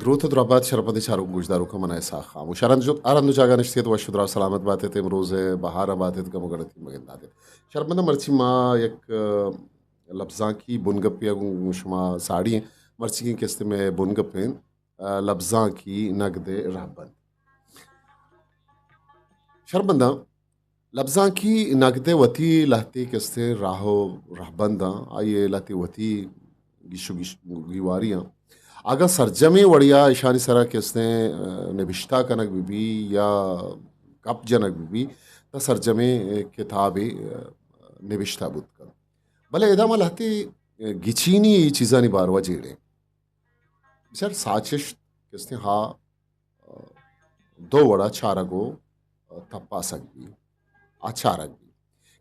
دروت ءُ درابات شرپدیں چاروک گوشداروکاں، من اسحاق خاموش۔ ہر ہند جو، ہر ہند و جاگہ نشتیت، وش و دراہ سلامت باتیت، امروز ءِ بہار ءَ باتیت، گم و گڑتی مگنداتیت۔ شرپداں، مرچی ما یک، ا، لبزانکی بنگپے ءَ گوں شما ساڑی ایں۔ مرچی کہ استیں مئے بنگپ انت، ا، لبزانکی نگد ءِ رہبند۔ شرپداں، لبزانکی نگد ءِ وتی لہتے کہ استیں راہ و رہبنداں، آئی ءِ لہتے وتی گیش و گیش، گیواریاں۔ اگاں سرجمیں وڑیا ایشانی سرا کہ استیں، ا، نبشتہ کنگ بہ بی یا گپ جنگ بہ بی، تہ سرجمیں کتابے، ا، نبشتہ بوت کنت۔ بلے ادا ما لہتے گچینی چیزانی باروا جیڑیں۔ بچار، ساچشت کہ استیں ہا دو وڑا چارگ و تپاسگ بی، آ چارگ بی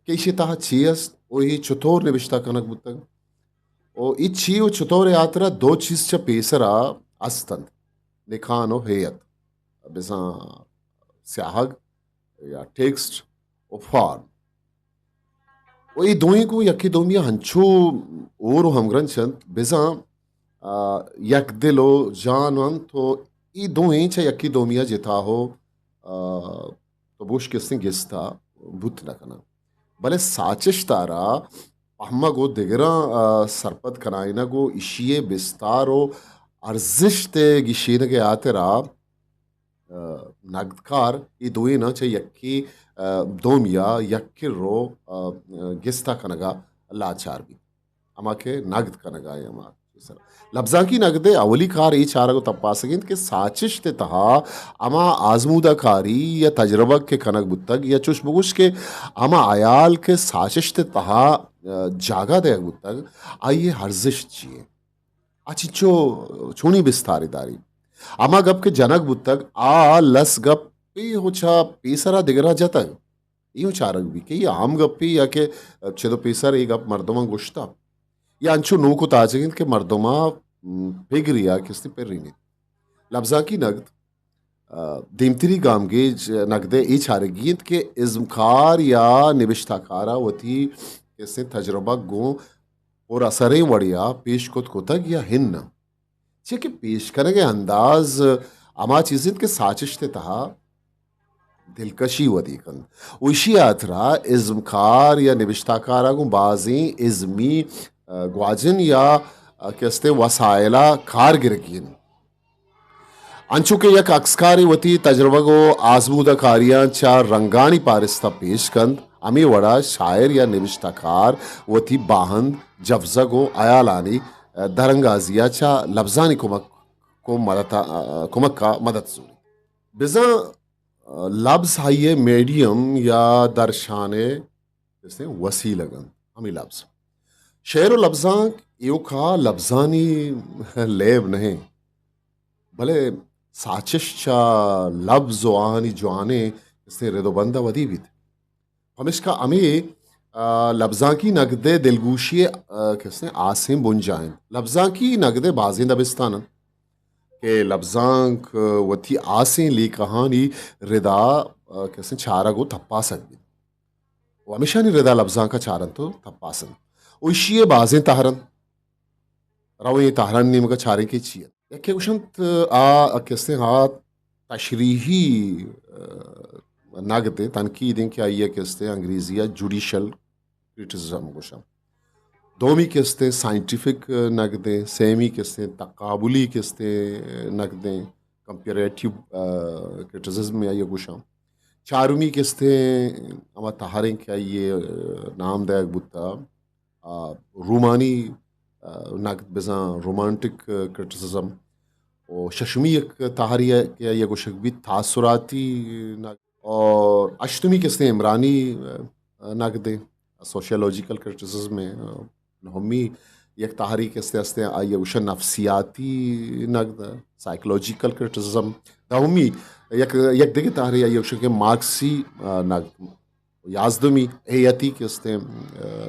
کہ ایشی تہا چی است و اے چطور نبشتہ کنگ بوتگ و اے چی و چطور ءِ ہاترا دو چیز چہ پیسرا است انت، نکان و ہیئت، بزاں سیاہگ یا ٹیکسٹ و فارم۔ و اے دوئیں گوں یکے دومی ءَ ہنچو ہور و ہمگرنچ انت، بزاں، آ، یک دل و جان انت و اے دوئیں چہ یکے دومی ءَ جتا ہو، آ، تو بوش کہ استیں گستا بوت نہ کناں۔ بلے ساچشت ءَ را پہمگ و دگراں، آ، سرپد کنائینگ و ایشی ءِ بستار و ارزشت ءِ گیشینگ ءِ ہاترا ءَ، نگدکار اے دوئیناں چہ یکے، ءَ، دومی ءَ یک کرو، ءَ، گستا کنگ ءَ لاچار بیت، ہما کہ نگد کنگ ءَ ایں ہما چیز ءَ۔ لبزانکی نگد ءِ اولی کار اے چارگ ءُ تپاسگ انت کہ ساچشت ءِ تہا ہما آزمودہ کاری یا تجربگ کہ کنگ بوتگ یا چوش بگوش کہ ہما ہیال کہ ساچشت ءِ تہا، ءَ، جاگہ دئیگ بوتگ، آئی ءِ ارزشت چی انت؟ آ چنچو، چونی بستارے داری؟ ہما گپ کہ جنگ بوتگ، آ لس گپے ہو چہ پیسرا دگرا جتگ۔ ایوں چارگ بی کہ اے عام گپے یا کہ چد ءُ پیسر اے گپ مردماں گوشتہ، یا انچو نوک ءُ تازگ انت کہ مردماں، م، پگریا کستے پرینیت۔ لبزانکی نگد ءَ، دیمتری گامگیج نگد ءِ اے چارگی انت کہ ازمکار یا نبشتہ کار ءَ وتی کسیں تجربگ گوں پر اثریں وڑے ءَ پیش کت کتگ یا ہناں۔ چیا کہ پیش کنگ ءِ انداز ہما چیز انت کہ ساچشت ءِ تہا دلکشی ودی کنت۔ و ایشی ءِ ہاترا ازمکار یا نبشتہ کار ءَ گوں بازیں ازمی، ءَ، گواجن یا، ءَ، کستے وسائل ءَ کار گرگی انت۔ انچو کہ یک اکسکارے وتی تجربگ ءُ آزمودہ کاریاں چہ رنگانی پارست ءَ پیش کنت، ہمے وڑا شاعر یا نبشتہ کار وتی باہند، جبزگ ءُ ہیالانی درانگازی ءَ چہ لبزانی کمک ءُ مدت ءَ، کمک ءَ مدت زوریت۔ بزاں لبز آئی ءِ میڈیم یا درشان ءِ کسیں وسیلگ انت۔ ہمے لبز۔ شعر ءُ لبزانک ایوکا لبزانی لیب نہ انت، بلے ساچش چہ لبز ءُ آہانی جوانیں کسیں رد ءُ بند ءَ ودی بیت۔ پمیشکا ہمے، آ، لبزانکی نگد ءِ دلگوشی ءِ، آ، کسیں آسیں بنجاہ انت۔ لبزانکی نگد ءِ بازیں دبستان انت کہ لبزانک، آ، وتی آسیں لیکہانی ردا، آ، کسیں چارگ ءُ تپاسگ بیت۔ ءُ ہمیشانی ردا لبزانک ءَ چارنت ءُ تپاسنت۔ ءُ ایشی ءِ بازیں تہر انت۔ رویں تہرانی نیمگ ءَ چاریں کہ چی انت۔ یکے گوشنت آ کسیں آ تشریحی، آ، نگد انت، تنقید انت کہ آئی ءَ کستے انگریزی ءَ جوڈیشل کرٹیسزم گوشاں۔ دومی کستے سائنٹیفک نگد انت، سیمی کستے تقابلی کستے نگد انت، کمپیریٹیو، آ، کرٹیسزم آئی ءَ گوشاں۔ چارمی کستے ہما تہریں کہ آئی ءَ نام دئیگ بوتا، آ، رومانی، آ، نگد بزاں رومانٹک کرٹیسزم۔ و ششمی یک تہری کہ آئی ءَ گوشگ بیت تاثراتی نگد۔ اور ہشتمی کستے عمرانی، آ، نگد انت، سوشیولوجیکل کرٹیسزم انت۔ نہمی یک تہری کستے ہستے آئی ءَ گوشاں نفسیاتی نگد، سائیکولوجیکل کرٹیسزم۔ دہمی یک، یک دگہ تہری آئی ءَ گوشاں کہ مارکسی، آ، نگد۔ یازدمی ہیئتی کستے، آ،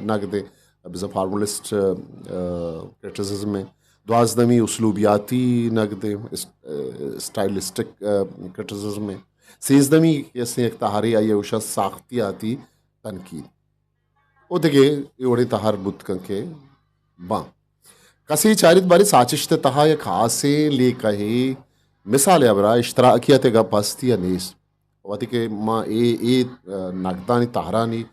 نگد انت، بزاں فارملسٹ، آ، کرٹیسزم انت۔ دوازدمی اسلوبیاتی نگد انت، اس-، آ، اسٹائلسٹک، آ، کرٹیسزم انت۔ سیزدمی کستے یک تہری آئی ءَ گوشاں ساختیاتی تنقید۔ و دگہ اے وڑیں تہر بوت کن کہ باں۔ کسے چاریت باریں ساچشت ءِ تہا یک ہاسیں لیکہے مثال ءِ ہبرا اشتراکیت ءِ گپ ہستی یا نیست۔ وتی کہ ما اے، اے، آ، نگدانی تہرانی،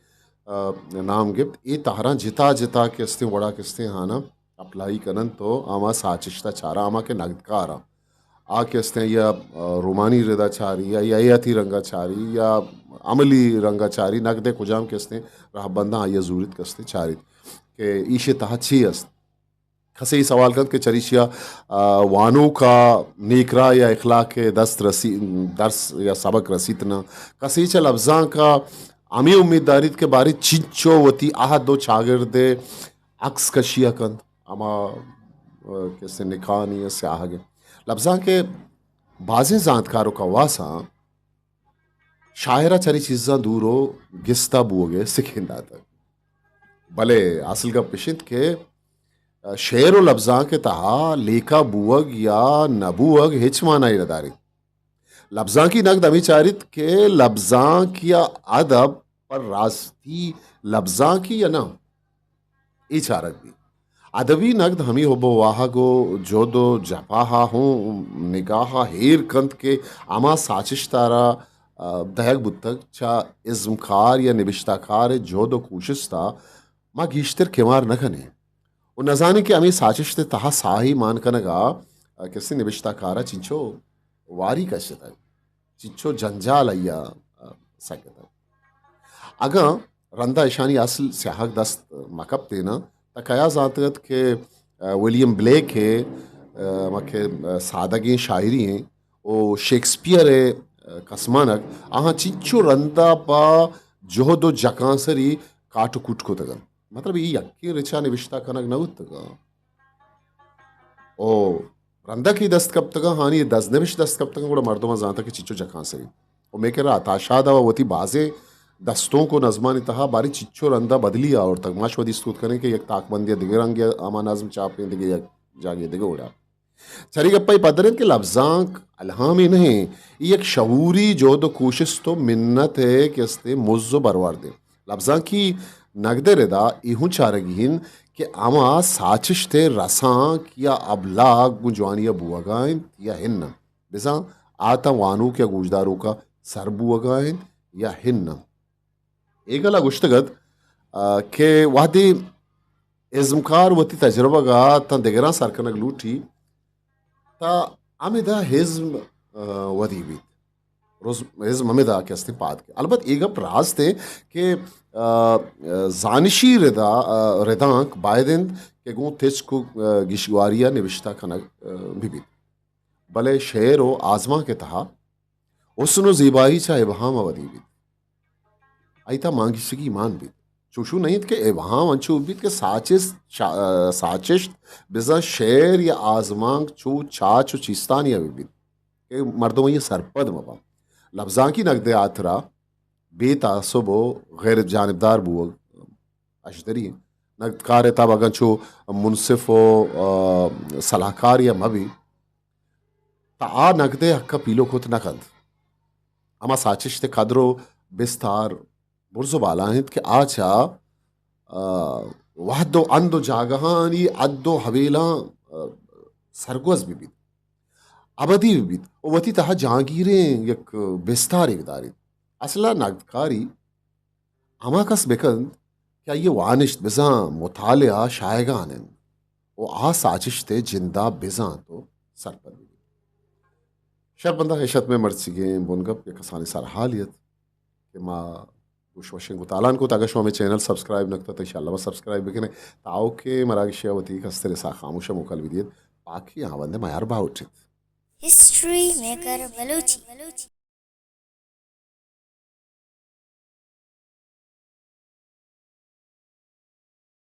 آ، نام گپت، اے تہراں جتا جتا کہ استیں وڑا کہ استیں ہانا اپلائی کنن تو آما ساچشتا چارا، آما کہ نگدکاراں آ کہ استیں یا، آ، رومانی ردا چاری یا، یا حیاتی رنگا چاری یا عملی رنگا چاری، نگدے کجام کہ استیں رہبنداں آئی زوریت کہ استیں چاریت کہ ایشی تہا چی است۔ کسے ای سوال کنت کہ چریشیا، آ، وانوکا نیکرا یا اخلاق دست رسی، درس یا سبق رسیت نہ۔ کسے چہ لبزانکا ہمے امید داریت کہ باریں چنچو وتی عہد و چاگرد عکس کشیا کنت، ہما، آ، کسے نکانی یا سیاہگے۔ لبزانک بازیں زانتکار و کواساں شاعرا چری چیزاں دور و گستا بوگے سکھین داتگ۔ بلے اصل گپ اش انت کہ شعر و لبزانک ءِ تہا لیکہ بوگ یا نہ بوگ ہچ معنی نہ داریت۔ لبزانکی نگد ہمے چاریت کہ لبزانک یا ادب پر راستی لبزانکی یا نہ، اے چارگ بیت۔ ادبی نگد ہمے حب و واہگ و جہد و جپاہا ہوں نگاہا ہیر کنت کہ ہما ساچشتارا، آ، دئیگ بوتگ چہ ازمکار یا نبشتہ کار ءِ جہد و کوشستا ما گیشتر کمار نہ کنیں و نزانیں کہ ہمے ساچشت ءِ تہا ساہی مان کنگا، آ، کسے نبشتہ کارا چنچو واری کشتگ، چنچو جنجال آئیا، آ، سگتگ۔ اگاں رندا اشانی اصل سیاہگ دست مکپتیناں، تہ کیا زانتگ ات کہ، آ، ولیم بلیک ءِ، آ، ہما کہ، آ، سادگیں شاعری ایں و شیکسپیئر ءِ، آ، کسمانگ، آہاں چنچو رندا پہ جہد و جکانسری کاٹ و کوٹ کتگ انت۔ مطلب، اے یکیں رچا نبشتہ کنگ نہ بوتگاں۔ او رندا کہ دست کپتگاں، ہانی دزنبش دست کپتگاں، گڑا مردماں زانتگ کہ چنچو جکانسری۔ و مئے کرا عطا شاد ءَ وتی بازیں دستونک و نظمانی تہا باریں چنچو رندا بدلی آورتگ۔ ما شما دیست کت کنیں کہ یک تاکبندی ءَ دگہ رنگے ہما نظم چاپیں، دگہ یک جاگے دگہ وڑا۔ چری گپا اے پدر انت کہ لبزانک الہامے نہ انت، اے یک شعوری جہد و کوشست و منت ءِ کہ استیں مز و برورد انت۔ لبزانکی نگد ءِ ردا اے ہوں چارگی انت کہ ہما ساچشت ءِ رسانک یا ابلاغ گوں جوانی ءَ بوہگا انت یا ہناں، بزاں آ تاں وانوک یا گوشداروکا سر بوہگا انت یا ہناں۔ ایگل ءَ گوشتگ ات، آ، کہ وہدے ازمکار وتی تجربگ ءَ تاں دگراں سر کنگ لوٹی، تہ ہمدا ہزم، آ، ودی بیت۔ رز-، ہزم ہمدا کہ استیں پاد کیت۔ البت اے گپ راست انت کہ، آ، زانشی ردا-، آ، ردانک باید انت کہ گوں تچک و، آ، گیشگواری ءَ نبشتہ کنگ، آ، بہ بیت۔ بلے شعر و آزمانک ءِ تہا حسن و زیبائی چہ ابہام ءَ ودی بیت۔ آئی تہا مانگیشتگی مان بیت۔ چوشو نہ انت کہ ابہام انچو بیت کہ ساچست چا-، ساچشت بزاں شعر یا آزمانک چو چاچ و چیستانی ءَ بہ بیت کہ مردم آئی ءَ سرپد مہ باں۔ لبزانکی نگد ءِ ہاترا بے تعصب و غیر جانبدار بوگ اشدری انت۔ نگدکار ءِ تب اگاں چو منصف و، آ، صلاحکار یا مہ بی، تہ آ نگد ءِ حق ءَ پیلو کت نہ کنت۔ ہما ساچشت ءِ قدر و بستار برز و بالا انت کہ آ چہ، آ، وہد و ہند و جاگہانی حد و حویلاں، آ، سرگوز بہ بیت، ابدی بہ بیت و وتی تہا جہانگیریں یک بستارے بداریت۔ اصل ءَ نگدکاری ہما کس بکنت کہ آئی ءِ وانشت بزاں مطالعہ شایگان انت و آ ساچشت ءِ جندا بزانت و سرپد ببیت۔ شرپنداں، اش ات مئے مرچیگیں بنگپ، یک کسانیں سرحالی ات کہ ما گوش وشیں گتالان کت۔ اگاں شما مئے چینل سبسکرائب نہ کتگ، تہ انشاءاللہ ما سبسکرائب بکنیں۔ تاوکیں مراگشے ءَ وتی کستریں ساہ خاموش ءَ موکل بدیت۔ باقی ہاوند ءِ میار باہوٹ ایت۔ ہسٹری میکر بلوچی۔